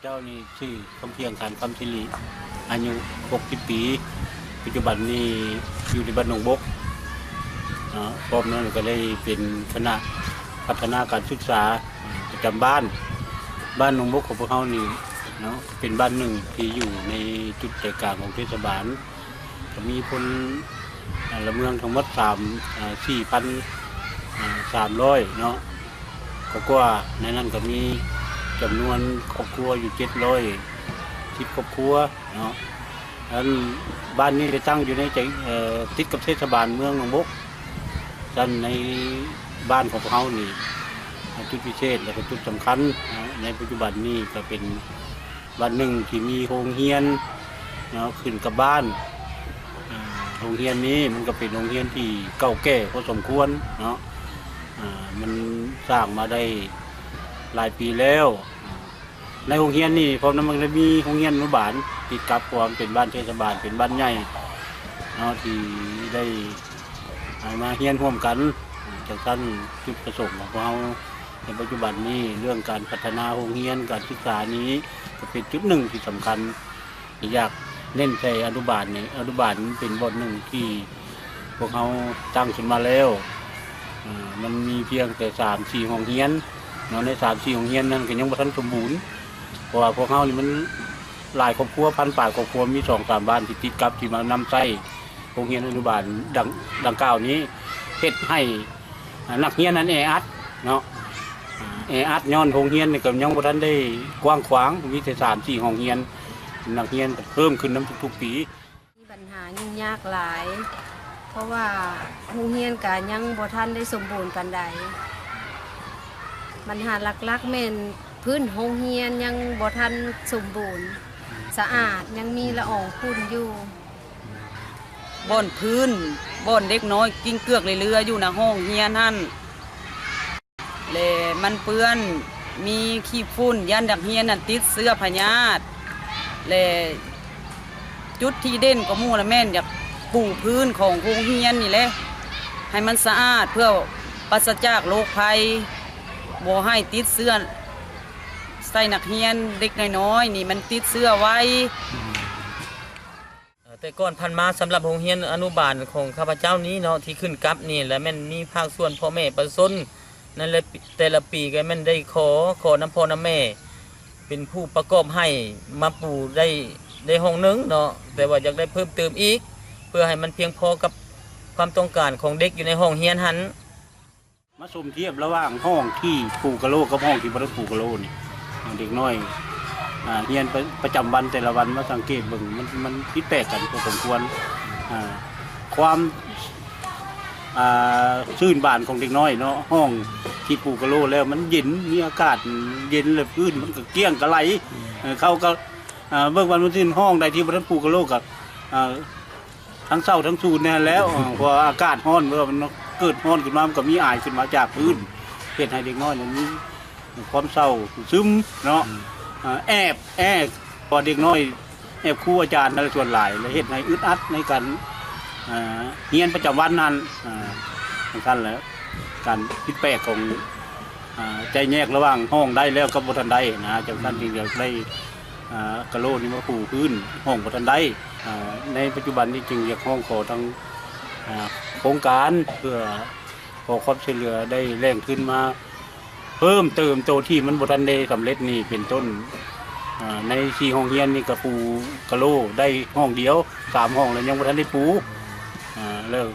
ເຈົ້ານີ້ຊື່ຄຳພຽງ ຂານຄຳສິລິ ອາຍຸຫົກສິບປີ ປັດຈຸບັນນີ້ຢູ່ທີ່ບ້ານໜອງບົກເນາະ. ພ້ອມນັ້ນກໍໄດ້ເປັນຄະນະພັດທະນາການສຶກສາປະຈຳບ້ານ. ບ້ານໜອງບົກຂອງພວກເຮົານີ້ເນາະ ເປັນບ້ານໜຶ່ງທີ່ຢູ່ໃນຈຸດໃຈກາງຂອງເທດສະບານ. ກໍມີພົນ ເອີ່ ລະເມືອງທັງໝົດສາມ ເອີ່ ສີ່ພັນ ເອີ່ ສາມຮ້ອຍເນາະ ກວ່າໆ ໃນນັ້ນກໍມີຈຳນວນຄອບຄົວຢູ່ເຈັດຮ້ອຍສິບຄອບຄົວເນາະ. ອັນບ້ານນີ້ໄດ້ຕັ້ງຢູ່ໃນໃຈ ເອີ່ ຕິດກັບເທດສະບານເມືອງໜອງບົກ. ຊັ້ນໃນບ້ານຂອງພວກເຮົານີ້ ຈຸດພິເສດ ແລະ ກໍຈຸດສຳຄັນເນາະ ໃນປັດຈຸບັນນີ້ກໍເປັນ ບ້ານໜຶ່ງທີ່ມີໂຮງຮຽນເນາະ ຂຶ້ນກັບບ້ານ. ອາ ໂຮງຮຽນນີ້ມັນກໍເປັນໂຮງຮຽນທີ່ເກົ່າແກ່ພໍສົມຄວນເນາະ. ອາ ມັນສ້າງມາໄດ້ຫຼາຍປີແລ້ວ. ໃນໂຮງຮຽນນີ້ ພ້ອມນຳມັນໄດ້ມີໂຮງຮຽນອະນຸບານຕິດກັບ ເພາະວ່າມັນເປັນບ້ານເທດສະບານ ເປັນບ້ານໃຫຍ່ເນາະ ທີ່ໄດ້ ໃຫ້ມາຮຽນຮ່ວມກັນ. ຈັ່ງຊັ້ນ ຈຸດປະສົງຂອງພວກເຮົາໃນປັດຈຸບັນນີ້ ເລື່ອງການພັດທະນາໂຮງຮຽນ ການສຶກສານີ້ ກໍເປັນຈຸດໜຶ່ງທີ່ສຳຄັນ. ຢາກເນັ້ນໃສ່ອະນຸບານນີ້ ອະນຸບານເປັນບ່ອນໜຶ່ງທີ່ພວກເຮົາຕັ້ງຂຶ້ນມາແລ້ວ. ເອີ່ ມັນມີພຽງແຕ່ສາມສີ່ຫ້ອງຮຽນເນາະ ໃນສາມສີ່ຫ້ອງຮຽນນັ້ນກໍຍັງບໍ່ທັນສົມບູນ ເພາະວ່າພວກເຮົານີ້ມັນຫຼາຍຄອບຄົວ ພັນປາຍຄອບຄົວ ມີສອງສາມບ້ານທີ່ຕິດກັບ ທີ່ມານຳໃຊ້ ໂຮງຮຽນອະນຸບານດັ່ງ ດັ່ງກ່າວນີ້ ເຮັດໃຫ້ ອາ ນັກຮຽນນັ້ນແອອັດເນາະ. ອາ ແອອັດຍ້ອນໂຮງຮຽນນີ້ກໍຍັງບໍ່ທັນໄດ້ກວ້າງຂວາງ ມີແຕ່ສາມສີ່ຫ້ອງຮຽນ ນັກຮຽນກໍເພີ່ມຂຶ້ນນຳທຸກໆປີ. ມີບັນຫາຫຍຸ້ງຍາກຫຼາຍ ເພາະວ່າໂຮງຮຽນກໍຍັງບໍ່ທັນໄດ້ສົມບູນປານໃດ. ບັນຫາຫຼັກໆແມ່ນພື້ນໂຮງຮຽນຍັງບໍ່ທັນສົມບູນ ສະອາດ ຍັງມີລະອອງຝຸ່ນຢູ່. ບ່ອນພື້ນ ບ່ອນເດັກນ້ອຍກິ້ງເກືອກເຫຼືອໆຢູ່ໜ້າຫ້ອງຮຽນຫັ້ນ ແລະ ມັນເປື້ອນ ມີຂີ້ຝຸ່ນ ຢ້ານນັກຮຽນນັ້ນຕິດເຊື້ອພະຍາດ ແລະ ຈຸດທີ່ເດັ່ນກວ່າໝູ່ລະແມ່ນຢາກປູພື້ນຂອງໂຮງຮຽນນີ້ແຫຼະ ໃຫ້ມັນສະອາດ ເພື່ອປາສະຈາກໂລກໄພ ບໍ່ໃຫ້ຕິດເຊື້ອໃສ່ນັກຮຽນ ເດັກນ້ອຍໆນີ້ມັນຕິດເຊື້ອໄວ. ເອີ່ ແຕ່ກ່ອນຜ່ານມາ ສຳລັບໂຮງຮຽນອະນຸບານຂອງຂ້າພະເຈົ້ານີ້ເນາະ ທີ່ຂຶ້ນກັບນີ້ ແລະ ແມ່ນມີພາກສ່ວນພໍ່ແມ່ປະຊາຊົນນັ້ນແຫຼະ ແຕ່ລະປີກໍແມ່ນໄດ້ຂໍ ຂໍນຳພໍ່ນຳແມ່ ເປັນຜູ້ປະກອບໃຫ້ມາປູໄດ້ ໄດ້ຫ້ອງໜຶ່ງເນາະ ແຕ່ວ່າຢາກໄດ້ເພີ່ມເຕີມອີກ ເພື່ອໃຫ້ມັນພຽງພໍກັບຄວາມຕ້ອງການຂອງເດັກຢູ່ໃນຫ້ອງຮຽນຫັ້ນ. ມາສົມທຽບລະຫວ່າງຫ້ອງທີ່ປູກະໂຫຼກັບຫ້ອງທີ່ບໍ່ໄດ້ປູກະໂຫຼນີ້ ເດັກນ້ອຍ ອາ ຮຽນປະ ປະຈຳວັນແຕ່ລະວັນ ມາສັງເກດເບິ່ງ ມັນ ມັນຜິດແປກກັນພໍສົມຄວນ. ອາ ຄວາມ ອາ ຊື່ນບານຂອງເດັກນ້ອຍເນາະ ຫ້ອງທີ່ປູກະໂຫຼແລ້ວມັນເຢັນ ມີອາກາດເຢັນ ແລະ ພື້ນມັນກໍກ້ຽງກະໄຫຼ. ເອີ ເຂົາກໍ ອາ ເບິ່ງວ່າມັນຊື່ນ ຫ້ອງໃດທີ່ບໍ່ທັນປູກະໂຫຼກໍ ອາ ທັງເຊົາທັງສູນແນ່ແລ້ວ ເພາະວ່າອາກາດຮ້ອນ ເມື່ອມັນເກີດຮ້ອນຂຶ້ນມາ ມັນກໍມີອາຍຂຶ້ນມາຈາກພື້ນ ເຮັດໃຫ້ເດັກນ້ອຍນັ້ນມີຄວາມເສົ້າຊຶມເນາະ. ອາ ແອບ ແອບ ເພາະເດັກນ້ອຍແອບຄູອາຈານນັ້ນແຫຼະສ່ວນຫຼາຍ ແລະ ເຮັດໃຫ້ອຶດອັດໃນການ ອາ ຮຽນປະຈຳວັນນັ້ນ. ອາ ຈັ່ງຊັ້ນແຫຼະ ການຜິດແປກຂອງ ອາ ໄຈແຍກລະຫວ່າງຫ້ອງໄດ້ແລ້ວກັບບໍ່ທັນໄດ້ນະ ຈັ່ງຊັ້ນຈຶ່ງຢາກໄດ້ ອາ ກະໂຫຼນີ້ມາປູພື້ນຫ້ອງບໍ່ທັນໄດ້. ອາ ໃນປັດຈຸບັນນີ້ຈຶ່ງຢາກຮ້ອງຂໍທາງ ອາ ໂຄງການ ເພື່ອຂໍຄວາມຊ່ວຍເຫຼືອໄດ້ແຫຼ່ງທຶນມາເພີ່ມເຕີມໂຕທີ່ມັນບໍ່ທັນໄດ້ສຳເລັດນີ້ ເປັນຕົ້ນ ອາ ໃນສີ່ຫ້ອງຮຽນນີ້ກໍປູກະໂຫຼໄດ້ຫ້ອງດຽວ ສາມຫ້ອງແລ້ວຍັງບໍ່ທັນໄດ້ປູ. ອາ ແລ້ວ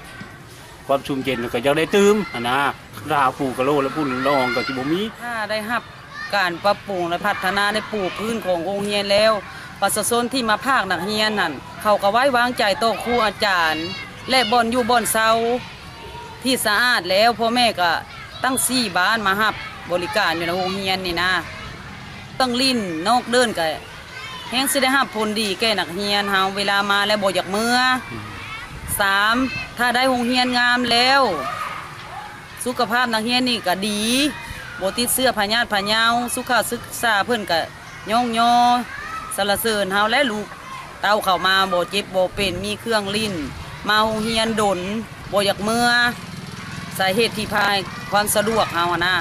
ຄວາມຊຸ່ມເຢັນກໍຢາກໄດ້ຕື່ມຫັ້ນນະ ຖ້າຫາປູກະໂຫຼແລ້ວພຸ້ນລະອອງກໍຊິບໍ່ມີ. ຖ້າໄດ້ຮັບການປັບປຸງ ແລະ ພັດທະນາ ໄດ້ປູພື້ນຂອງໂຮງຮຽນແລ້ວ ປະຊາຊົນທີ່ມາພາກນັກຮຽນນັ້ນ ເຂົາກໍໄວ້ວາງໃຈຕໍ່ຄູອາຈານ ແລະ ບ່ອນຢູ່ບ່ອນເຊົາທີ່ສະອາດແລ້ວ ພໍ່ແມ່ກໍຕັ້ງສີ່ບ້ານມາຮັບບໍລິການຢູ່ໃນໂຮງຮຽນນີ້ນະ. ເຄື່ອງຫຼິ້ນນອກເດີ່ນກໍ ແຮງຊິໄດ້ຮັບຜົນດີແກ່ນັກຮຽນເຮົາ ເວລາມາແລ້ວບໍ່ຢາກເມືອ. ສາມ ຖ້າໄດ້ໂຮງຮຽນງາມແລ້ວ ສຸຂະພາບນັກຮຽນນີ້ກໍດີ ບໍ່ຕິດເຊື້ອພະຍາດພະເຍົາ ສຸຂະສຶກສາເພິ່ນກໍຍ້ອງຍໍສັນລະເສີນເຮົາ ແລະ ລູກເຕົ້າເຂົ້າມາບໍ່ເຈັບບໍ່ເປັນ ມີເຄື່ອງຫຼິ້ນ ມາໂຮງຮຽນດົນ ບໍ່ຢາກເມືອ. ສາເຫດທີ່ພາຍຄວາມສະດວກເຮົາຫັ້ນນະ.